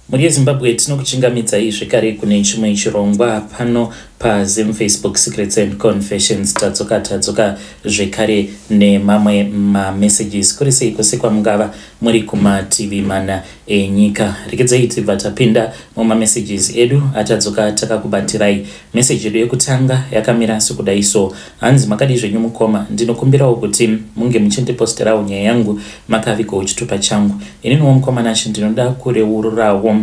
Mhuri yeZimbabwe, tinokuchingamidzai zvekare kune chimwe chirongwa pano paZim Facebook Secrets and Confessions. Tadzoka zvekare nemamwe mamessages. Kuri sei kwose kwamungava muri kumativi mana enyika? Rekedzai tibva tapinda mumamessages edu atadzoka takakubatirai. Meseji yedu yekutanga yakamira sekudai so. Hanzi, "Makadii zvenyu mukoma? Ndinokumbirawo kuti munge muchindiposterawo nyaya yangu makavigawo chitupa changu. Ininiwo mukoma Nashi, ndinoda kureururawo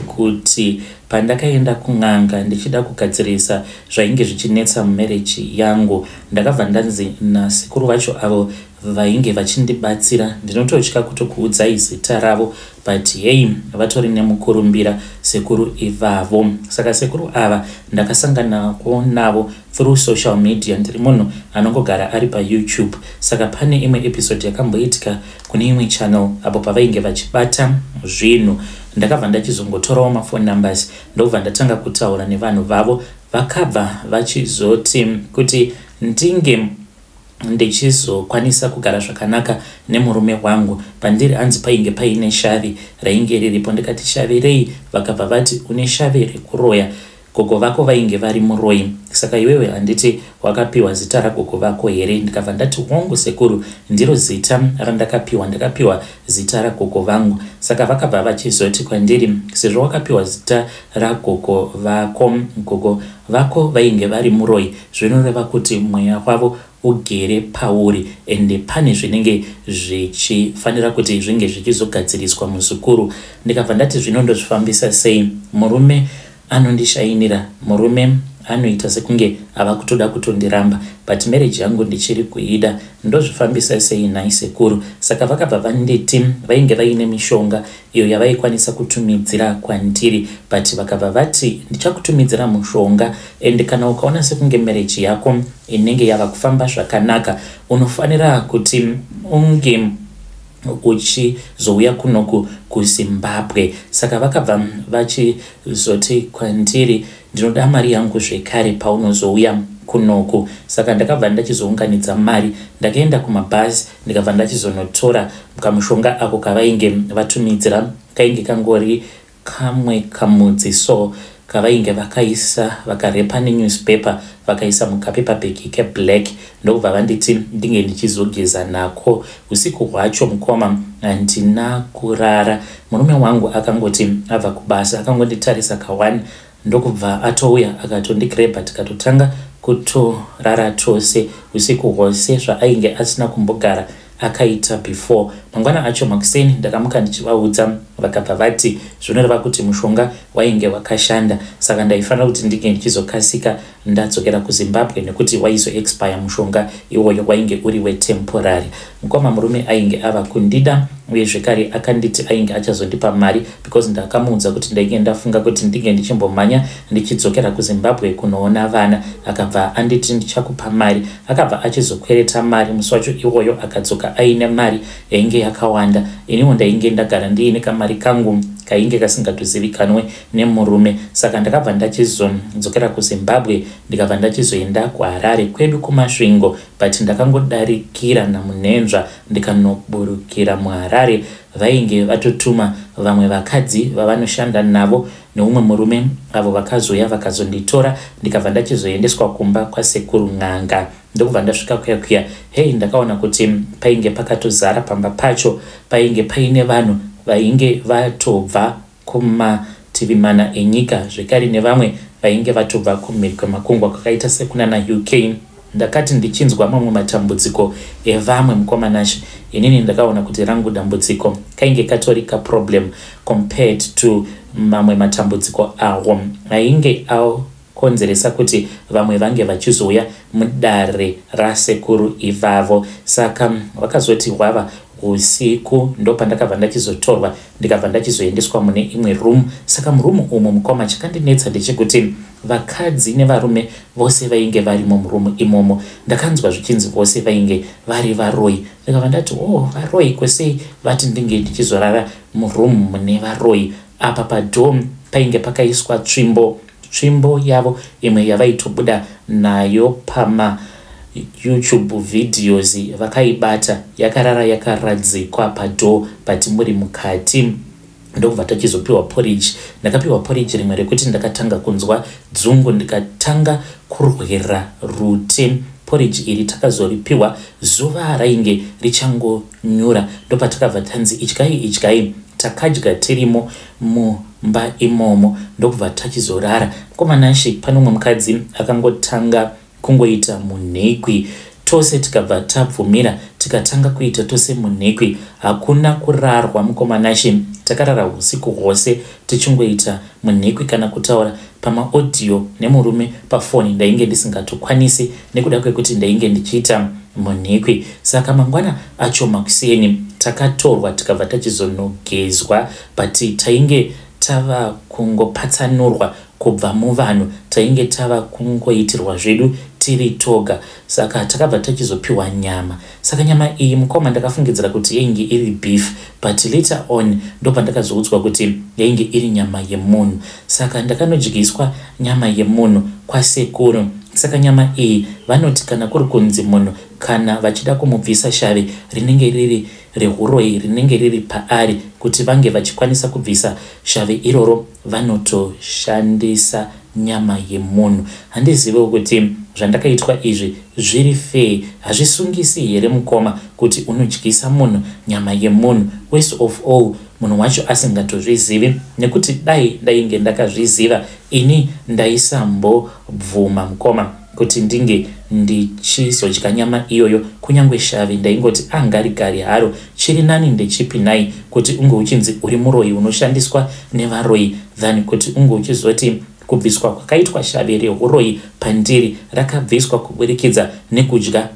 kuti pandakaenda kun'anga ndichida kugadzirisa zvainge zvichinetsa mumarriage yangu, ndakabva ndanzi nasekuru vacho avo vainge vachindibatsira, ndinototya kutokuudzai zita ravo, but hei, vatori nemukurumbira sekuru ivavo. Saka sekuru ava ndakasanganako navo through social media. Ndiri munhu anongogara ari paYouTube, saka pane imwe episode yakamboitika kune imwe channel apo pavainge vachibata zvinhu. Ndakabva ndachizongotorawo maphone numbers, ndobva ndatanga kutaura nevanhu vavo. Vakabva vachizoti kuti ndinge ndichizokwanisa kugara zvakanaka nemurume wangu, pandiri hanzi painge paine shavi rainge riripo. Ndikati, 'Shavi rei?' Vakabva vati, 'Une shavi rekuroya. Gogo vako vainge vari muroyi. Saka iwewe handiti wakapiwa zita ragogo vako here?' Ndikabva ndati, 'Hongu sekuru, ndiro zita randakapiwa, ndakapiwa zita ragogo vangu.' Saka vakabva vachizoti kwandiri, 'Sezvo wakapiwa zita ragogo vako, gogo vako vainge vari muroyi, zvinoreva kuti mweya wavo ugere pauri, ende pane zvinenge zvichifanira kuti zvinge zvichizogadziriswa, muzukuru.' Ndikabva ndati, 'Zvinondozvifambisa sei? Murume anondishainira, murume anoita sekunge ava kutoda kutondiramba, but marriage yangu ndichiri kuida. Ndozvifambisa sei nhai sekuru?' Saka vakabva vanditi vainge vaine mishonga iyo yavaikwanisa kutumidzira kwandiri, but vakabva vati, 'Ndichakutumidzira mushonga, and kana ukaona sekunge marriage yako inenge yava kufamba zvakanaka, unofanira kuti unge uchizouya kunoku kuZimbabwe.' Saka vakabva vachizoti kwandiri, 'Ndinoda mari yangu zvekare paunozouya kunoku.' Saka ndakabva ndachizounganidza mari, ndakaenda kumabhazi, ndikabva ndachizonotora kamushonga ako kavainge vatumidzira. Kainge kangori kamwe kamudzi so kavainge vakaisa, vakarepa nenewspaper, vakaisa mukapaper bag keblack, ndokubva vanditi ndinge ndichizogeza nako. Usiku hwacho mukoma, handina kurara. Murume wangu akangoti abva kubasa, akangonditarisa ka1, ndokubva atouya akatondigrabha, tikatotanga kutorara tose usiku hwose, zvaainge asina kumbogara akaita before. Mangwana acho makuseni ndakamuka ndichivaudza, vakabva vati zvinoreva kuti mushonga wainge wakashanda, saka ndaifanira kuti ndinge ndichizokasika ndadzokera kuZimbabwe nekuti waizoexpire mushonga iwoyo, wainge uri wetemporary. Mukoma, murume ainge ava kundida, uye zvekare akanditi ainge achazondipa mari, because ndakamuudza kuti ndainge ndafunga kuti ndinge ndichimbomhanya ndichidzokera kuZimbabwe kunoona vana. Akabva anditi, 'Ndichakupa mari.' Akabva achizokwereta mari musi wacho iwoyo, akadzoka aine mari yainge yakawanda. Iniwo ndainge ndagara ndiine kamari kangu kainge kasingatozivikanwe nemurume. Saka ndakabva ndachizodzokera kuZimbabwe, ndikabva ndachizoenda kuHarare kwedu kuMasvingo, but ndakangodarikira naMunhenzva, ndikanoburukira muHarare. Vainge vatotuma vamwe vakadzi vavanoshanda navo neumwe murume, avo vakazoya vakazonditora, ndikabva ndachizoendeswa kumba kwasekuru n'anga. Ndokubva ndasvika kuya kuya, hei, ndakaona kuti painge pakatozara pamba pacho. Painge paine vanhu vainge vatobva kumativi mana enyika, zvekare nevamwe vainge vatobva kumhiri kwemakungwa kwakaita sekunana UK. Ndakati ndichinzwa mamwe matambudziko evamwe, mukoma Nashe, inini ndakaona kuti rangu dambudziko kainge katori kaproblem compared to mamwe matambudziko awo ainge akonzeresa kuti vamwe vange vachizouya mudare rasekuru ivavo. Saka vakazoti hwava usiku, ndopandakabva ndachizotorwa, ndikabva ndachizoendeswa mune imwe room. Saka muroom umu, mukoma, chakandinetsa ndechekuti vakadzi nevarume vose vainge varimo muroom imomo. Ndakanzwa zvichinzi vose vainge vari varoi. Ndikabva ndati, 'Oh, varoi kwesei vati ndinge ndichizorara muroom mune varoi?' Apa padoor painge pakaiswa tsvimbo, tsvimbo yavo imwe yavaitobuda nayo pama YouTube videos, vakaibata yakarara yakaradzikwa padoor, but muri mukati. Ndokubva tachizopiwa porridge. Ndakapiwa porridge rimwe rekuti ndakatanga kunzwa dzungu, ndikatanga kurwera rute. Porridge iri takazoripiwa zuva rainge richangonyura, ndopatakabva tanzi idyai, idyai. Takadya tirimo mumba imomo, ndokubva tachizorara. Mukomanashi, pane umwe mukadzi akangotanga kungoita munhekwi, tose tikabva tabvumira, tikatanga kuita tose munhekwi. Hakuna kurarwa, mukomanashi, takarara usiku hwose tichingoita munhekwi. Kana kutaura pamaaudio nemurume pafoni ndainge ndisingatokwanisi nekuda kwekuti ndainge ndichiita munhekwi. Saka mangwana acho makuseni takatorwa, tikabva tachizonogezwa, but tainge tava kungopatsanurwa kubva muvanhu, tainge tava kungoitirwa zvedu tiri toga. Saka takabva tachizopiwa nyama. Saka nyama iyi, mukoma, ndakafungidzira kuti yainge iri beef, but later on ndopandakazoudzwa kuti yainge iri nyama yemunhu. Saka ndakanodyiswa nyama yemunhu kwasekuru. Saka nyama iyi, vanoti kana kuri kunzi munhu kana vachida kumubvisa shavi rinenge riri reuroyi rinenge riri paari, kuti vange vachikwanisa kubvisa shavi iroro, vanotoshandisa nyama yemunhu. Handiziviwo kuti zvandakaitwa izvi zviri fair, hazvisungisi here, mukoma, kuti unodyisa munhu nyama yemunhu, worst of all munhu wacho asingatozvizivi? Nekuti dai ndainge ndakazviziva ini, ndaisambobvuma, mukoma, kuti ndinge ndichizodya nyama iyoyo. Kunyange shavi ndaingoti angarigari haro. Chiri nani ndechipi nai, kuti unge uchinzi uri muroyi unoshandiswa nevaroyi, than kuti unge uchizoti kubviswa kwakaitwa shavi reuroyi pandiri rakabviswa kuburikidza nekudya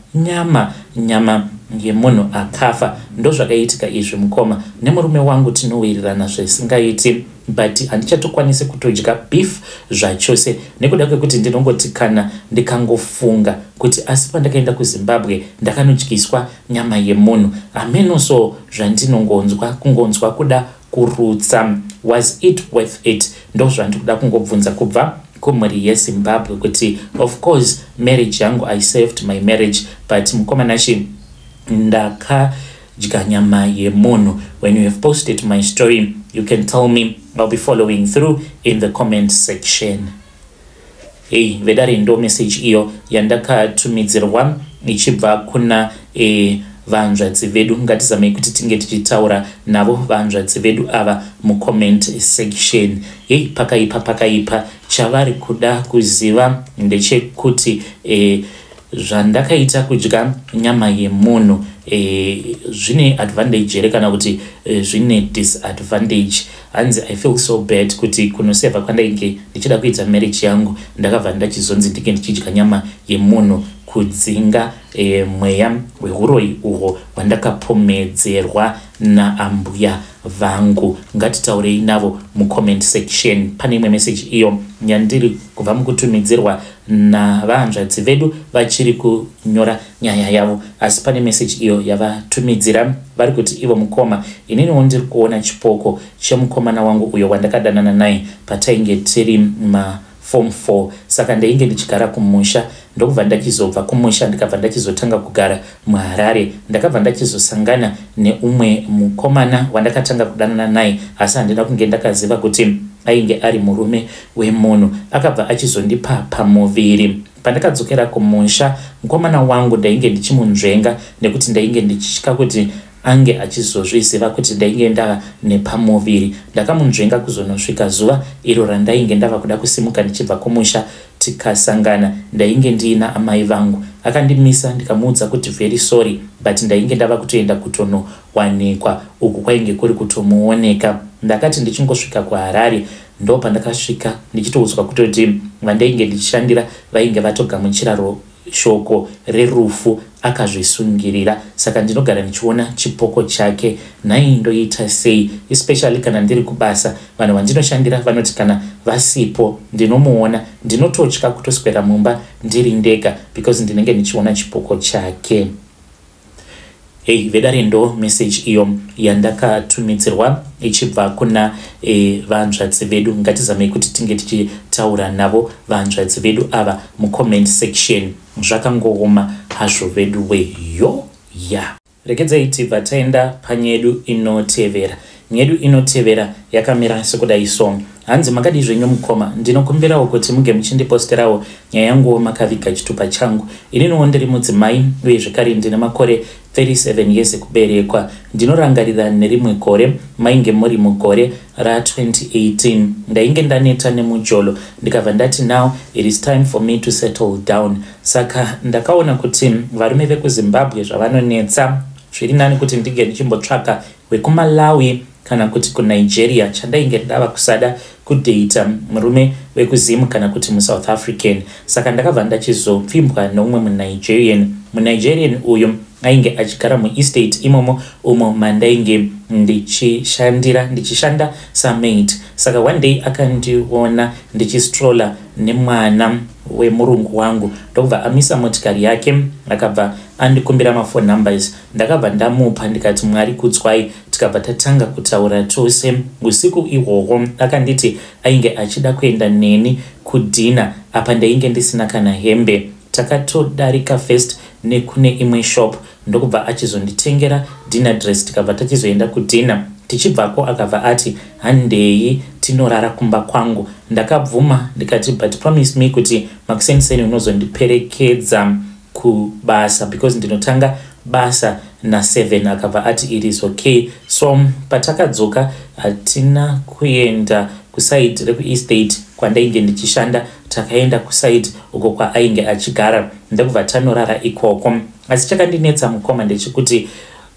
nyama yemunhu akafa? Ndozvakaitika izvi, mukoma. Nemurume wangu tinowirirana zvisingaiti, but handichatokwanisi kutodya beef zvachose nekuda kwekuti ndinongoti kana ndikangofunga kuti asi pandakaenda kuZimbabwe ndakanodyiswa nyama yemunhu, hameno. So zvandinongonzwa, kungonzwa kuda kurutsa. Was it worth it? Ndo zvandikuda kungobvunza kubva kumhuri yeZimbabwe, kuti of course marriage yangu, I saved my marriage, but mukomanashi, ndakadya nyama yemunhu. When you have posted my story, you can tell me. I'll be following through in the comment section. Hei vedare, ndo message iyo yandakatumidzirwa ichibva kuna vanzvadzi vedu. Ngatizamei kuti tinge tichitaura navo vanzvadzi vedu ava mucomment section. Hei, pakaipa, pakaipa. Chavari kuda kuziva ndechekuti zvandakaita kudya nyama yemunhu zvine advantage here kana kuti zvine disadvantage. Hanzi, "I feel so bad kuti kunosevha kwandainge ndichida kuita marriage yangu, ndakabva ndachizonzi ndinge ndichidya nyama yemunhu kudzinga mweya weuroyi uhwo hwandakapomedzerwa naambuya vangu." Ngatitaurei navo mucomment section. Pane imwe meseji iyo yandiri kubva mukutumidzirwa navanzvadzi vedu vachiri kunyora nyaya yavo, asi pane meseji iyo yavatumidzira. Vari kuti ivo, "Mukoma, ininiwo ndiri kuona chipoko chemukomana wangu uyo wandakadanana naye patainge tiri maform 4. Saka ndainge ndichigara kumusha, ndokubva ndachizobva kumusha, ndikabva ndachizotanga kugara muHarare. Ndakabva ndachizosangana neumwe mukomana wandakatanga kudanana naye, asi handina kunge ndakaziva kuti ainge ari murume wemunhu. Akabva achizondipa pamuviri. Pandakadzokera kumusha, mukomana wangu ndainge ndichimunzvenga nekuti ndainge ndichitya kuti ange achizozviziva kuti ndainge ndava nepamuviri. Ndakamunzvenga kuzonosvika zuva iro randainge ndava kuda kusimuka ndichibva kumusha, tikasangana. Ndainge ndiina amai vangu. Akandimisa, ndikamuudza kuti very sorry, but ndainge ndava kutoenda kutonowanikwa." Uku kwainge kuri kutomuoneka. "Ndakati ndichingosvika kuHarare, ndo pandakasvika ndichitoudzwa kutoti vandainge ndichishandira vainge vatogamuchira shoko rerufu, akazvisungirira. Saka ndinogara ndichiona chipoko chake. Nhai, ndoita sei? Especially kana ndiri kubasa, vanhu vandinoshandira vanoti kana vasipo ndinomuona. Ndinototya kutoswera mumba ndiri ndega because ndinenge ndichiona chipoko chake." Hei vedare, ndo message iyo yandakatumidzirwa ichibva kuna vanzvadzi vedu. Ngatizamei kuti tinge tichitaura navo vanzvadzi vedu ava mucomment section. Zvakangooma hazvo vedu weyo ya. Regedzai tibva taenda panyedu inotevera. Nyedu inotevera yakamira sekudai so. Hanzi makadii zvenyu mukoma, ndinokumbirawo kuti muge muchindiposterawo nyaya yanguwo makaviga chitupa changu. Ininiwo ndiri mudzimai uye zvekare ndine makore 37 years ekuberekwa. Ndinorangarira nerimwe gore mainge muri mugore ra2018. Ndainge ndaneta nemujolo ndikabva ndati now it is time for me to settle down. Saka ndakaona kuti varume vekuZimbabwe zvavanonetsa, zviri nani kuti ndinge ndichimbotsvaka wekuMalawi kana kuti kuNigeria. Chandainge ndava kusada kudheita murume wekuZim kana kuti muSouth African. Saka ndakabva ndachizopfimbwa neumwe muNigerian. MuNigerian uyu ainge achigara muestate imomo umo mandainge ndichishandira, ndichishanda samaid. Saka one day akandiona ndichistrola nemwana wemurungu wangu, ndokubva amisa motikari yake, akabva andikumbira maphone numbers. Ndakabva ndamupa, ndikati Mwari kudzwai. Tikabva tatanga kutaura tose usiku ihwohwo. Akanditi ainge achida kuenda neni kudinner. Apa ndainge ndisina kana hembe. Takatodarika first nekune imwe shop, ndokubva achizonditengera dinner dress. Tikabva tachizoenda kudinner. Tichibvako akabva ati handei tinorara kumba kwangu. Ndakabvuma, ndikati but promise me kuti makuseniseni unozondiperekedza kubasa because ndinotanga basa na7. Akabva ati it is okay. So patakadzoka hatina kuenda kuside rekuestate kwandainge ndichishanda, takaenda kuside uko kwaainge achigara, ndokubva tanorara ikoko. Asi chakandinetsa mukoma ndechekuti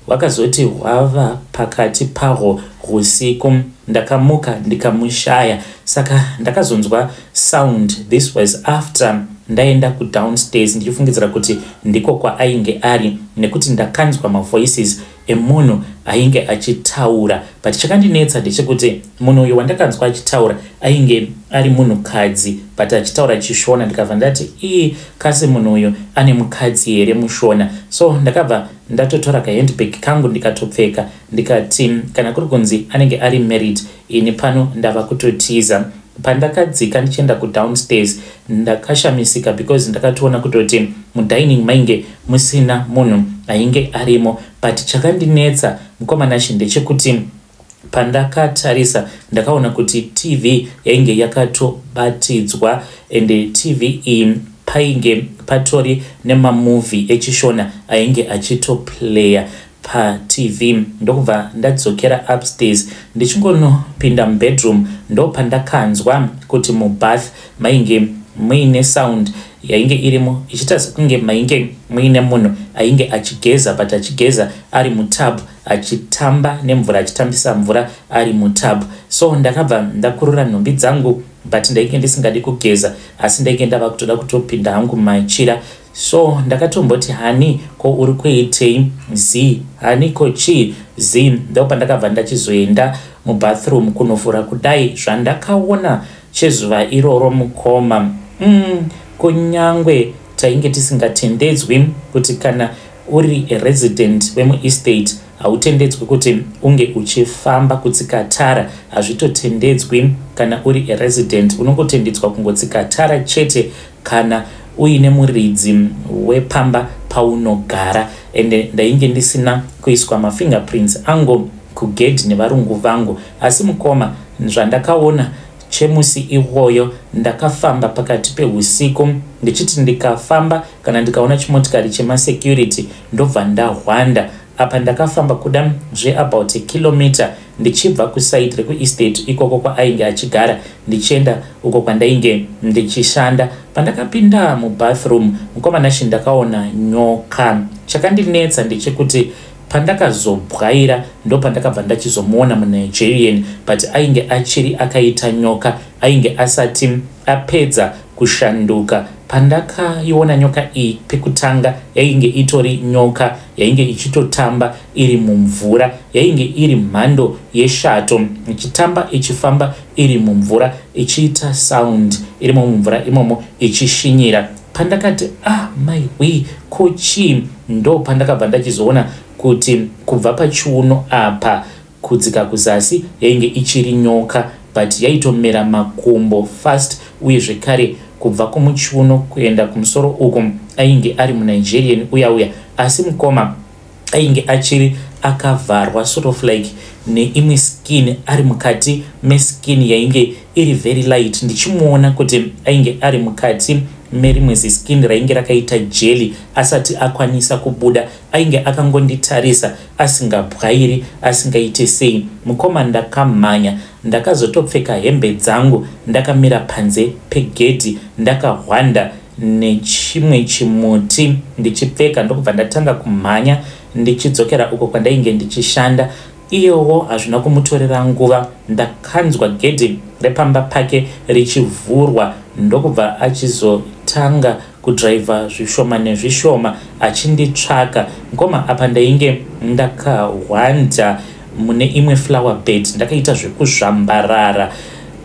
wakazoti hwava pakati pahwo usiku, ndakamuka ndikamushaya. Saka ndakazonzwa sound. This was after ndaenda kudownstairs ndichifungidzira kuti ndiko kwaainge ari, nekuti ndakanzwa mavoices emunhu ainge achitaura. But chakandinetsa ndechekuti munhu uyu wandakanzwa achitaura ainge ari munhukadzi, but achitaura chishona. Ndikabva ndati ii, kasi munhu uyu ane mukadzi here mushona? So ndakabva ndatotora kahandbag kangu ndikatopfeka, ndikati kana kuri kunzi anenge ari married, ini pano ndava kutotiza. Pandakadzika ndichienda kudownstairs ndakashamisika because ndakatoona kutoti mudining mainge musina munhu ainge arimo. But chakandinetsa mukoma Nashe ndechekuti pandakatarisa ndakaona kuti TV yainge yakatobatidzwa, ende TV iyi painge patori nemamovie echishona ainge achitoplaya paTV. Ndokubva ndadzokera upstairs. Ndichingonopinda mubedroom ndopandakanzwa kuti mubath mainge muine sound yainge irimo, ichiita sekunge mainge muine munhu ainge achigeza, but achigeza ari mutub, achitamba nemvura, achitambisa mvura ari mutub. So ndakabva ndakurura nhumbi dzangu, but ndainge ndisingadi kugeza, asi ndainge ndava kutoda kutopinda hangu machira. So ndakatomboti hani ko uri kuitei z, hani ko chii z? Ndo pandakabva ndachizoenda mubathroom kunovhura kudai, zvandakaona chezuva iroro mukoma, kunyangwe tainge tisingatendedzwi kuti kana uri resident wemuestate hautendedzwi kuti unge uchifamba kutsika tara, hazvitotendedzwi. Kana uri aresident unongotendedzwa kungotsika tara chete kana uine muridzi wepamba paunogara. Ende ndainge ndisina kuiswa mafingerprints angu kugedhi nevarungu vangu. Asi mukoma, zvandakaona chemusi iwoyo, ndakafamba pakati peusiku ndichiti ndikafamba kana ndikaona chimotikari chemasecurity ndobva ndahwanda. Apa ndakafamba kuda zveabout a kilometer ndichibva kuside rekuestate ikoko kwaainge achigara ndichienda uko kwandainge ndichishanda. Pandakapinda mubathroom mukoma Nashe, ndakaona nyoka. Chakandinetsa ndechekuti pandakazobwaira ndo pandakabva ndachizomuona muNigerian, but ainge achiri akaita nyoka, ainge asati apedza kushanduka. Pandakaiona nyoka iyi pekutanga yainge itori nyoka yainge ichitotamba iri mumvura, yainge iri mhando yeshato, ichitamba ichifamba iri mumvura, ichiita sound irimo mumvura imomo, ichishinyira. Pandakati ah maiwe, ko chii? Ndo pandakabva ndachizoona kuti kubva pachiuno apa kudzika kuzasi yainge ichiri nyoka, but yaitomera makumbo fast. Uye zvekare kubva kumuchiuno kuenda kumusoro uku ainge ari muNigerian uya uya, asi mukoma ainge achiri akavharwa sort of like neimwe skin, ari mukati meskin yainge iri very light. Ndichimuona kuti ainge ari mukati merimwe ziskin rainge rakaita jelly. Asati akwanisa kubuda, ainge akangonditarisa, asingabwairi, asingaite sei. Mukoma, ndakamhanya, ndakazotopfeka hembe dzangu, ndakamira panze pegedhi, ndakahwanda nechimwe chimuti ndichipfeka, ndokubva ndatanga kumhanya ndichidzokera uko kwandainge ndichishanda. Iyewo hazvina kumutorera nguva, ndakanzwa gedhi repamba pake richivhurwa, ndokubva achizotanga kudhiraivha zvishoma nezvishoma achinditsvaka. Ngoma, apa ndainge ndakahwanda mune imwe flower bed, ndakaita zvekuzvambarara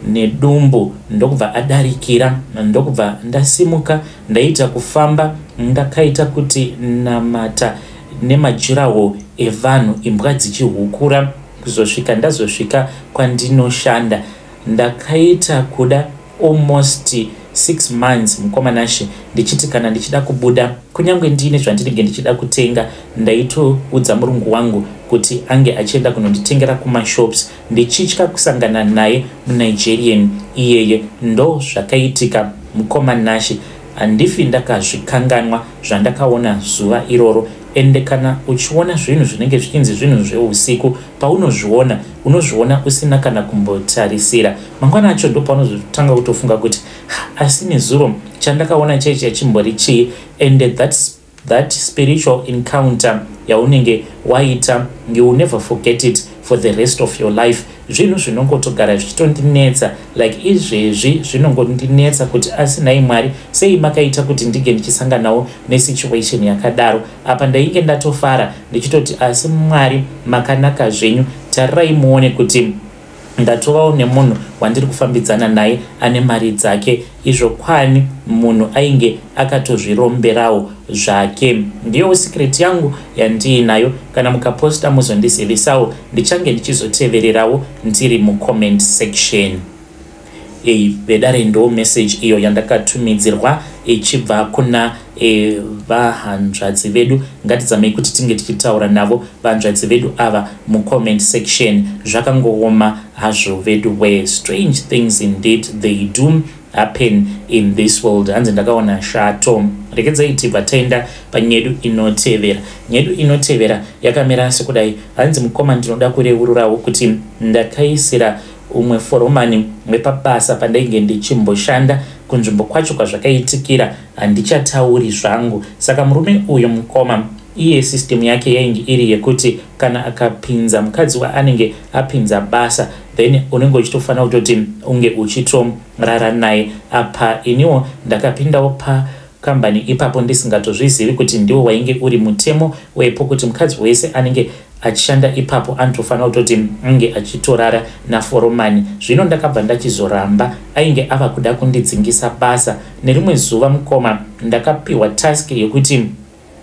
nedumbu, ndokubva adarikira, ndokubva ndasimuka, ndaita kufamba ndakaita kuti namata nemajurawo evanhu, imbwa dzichihukura, kuzosvika ndazosvika kwandinoshanda. Ndakaita kuda almost 6 months, mukoma Nashe, ndichiti kana ndichida kubuda, kunyange ndiine zvandinenge ndichida kutenga, ndaitoudza murungu wangu kuti ange achienda kunonditengera kumashops, ndichitya kusangana naye muNigerian iyeye. Ndo zvakaitika, mukoma Nashe. Handifi ndakazvikanganwa zvandakaona zuva iroro. Ende kana uchiona zvinhu zvinenge zvichinzi zvinhu zveusiku, paunozviona, unozviona usina kana kumbotarisira. Mangwana acho ndo paunozotanga kutofunga kuti, asi nezuro chandakaona chaichi chimbori chii? And that spiritual encounter yaunenge waita, you will never forget it for the rest of your life. Zvinhu zvinongotogara zvichitondinetsa like izvezvi, zvinongondinetsa kuti, asi nhai Mwari, sei makaita kuti ndinge ndichisanganawo nesituation yakadaro? Apa ndainge ndatofara ndichitoti, asi Mwari makanaka zvenyu, tarirai muone kuti ndatovawo nemunhu wandiri kufambidzana naye ane mari dzake. Izvo kwani munhu ainge akatozviromberawo zvake. Ndiyo secret yangu yandiinayo. Kana mukaposta, muzondizivisawo, ndichange ndichizotevererawo ndiri mucomment section. Vedare, ndo message iyo yandakatumidzirwa ichibva kuna vahanzvadzi vedu. Ngatidzamei kuti tinge tichitaura navo vahanzvadzi vedu ava mucomment section. Zvakangooma hazvo vedu where strange things indeed they do happen in this world. Hanzi ndakaona shato. Rekedzai tibva taenda panyedu inotevera. Nyedu inotevera yakamira sekudai. Hanzi, mukoma, ndinoda kureururawo kuti ndakaisira umwe foromani wepabasa pandainge ndichimboshanda. Kunzvimbo kwacho kwazvakaitikira handichatauri zvangu. Saka murume uyu, mukoma, iye system yake yainge iri yekuti kana akapinza mukadzi waanenge apinza basa, then unenge uchitofanira kutoti unge uchitorara naye. Apa iniwo ndakapindawo pakambani ipapo ndisingatozvizivi kuti ndiwo wainge uri mutemo wepo, kuti mukadzi wese anenge achishanda ipapo anotofanira kutoti ange achitorara naforomani. Zvino ndakabva ndachizoramba. Ainge ava kuda kundidzingisa basa. Nerimwe zuva, mukoma, ndakapiwa task yekuti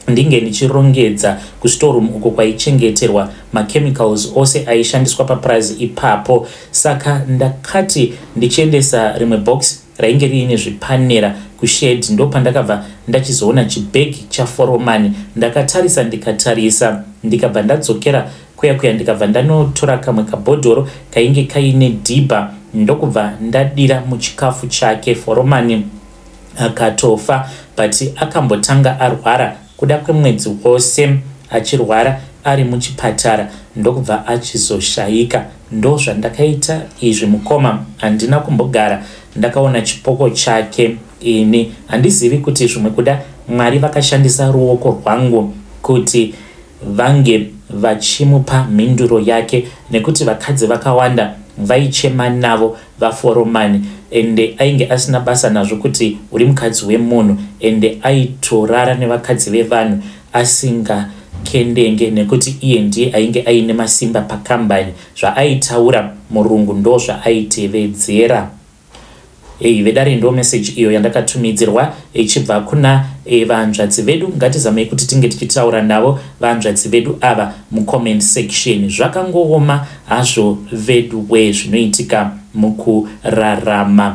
ndinge ndichirongedza kustoreroom uko kwaichengeterwa machemicals ose aishandiswa papurazi ipapo. Saka ndakati ndichiendesa rimwe box rainge riine zvipanera kushed, ndo pandakabva ndachizoona chibhegi chaforomani. Ndakatarisa, ndikatarisa, ndikabva ndadzokera kuya kuya, ndikabva ndanotora kamwe kabhodhoro kainge kaine dhibha, ndokubva ndadira muchikafu chake. Foromani akatofa, but akambotanga arwara kuda kwemwedzi wose, achirwara ari muchipatara, ndokubva achizoshayika. Ndo zvandakaita izvi, mukoma. Handina kumbogara ndakaona chipoko chake. Ini handizivi kuti zvimwe kuda Mwari vakashandisa ruoko rwangu kuti vange vachimupa mhinduro yake, nekuti vakadzi vakawanda vaichema navo vaforomani, ende ainge asina basa nazvo kuti uri mukadzi wemunhu, ende aitorara nevakadzi vevanhu asingakendenge, nekuti iye ndiye ainge aine masimba pakambani. Zvaaitaura murungu ndo zvaaitevedzera. Ei, vedare, ndo message iyo yandakatumidzirwa ichibva kuna vanzvadzi vedu. Ngatizamei kuti tinge tichitaura navo vanzvadzi vedu ava mucomment section. Zvakangooma hazvo vedu we, zvinoitika mukurarama.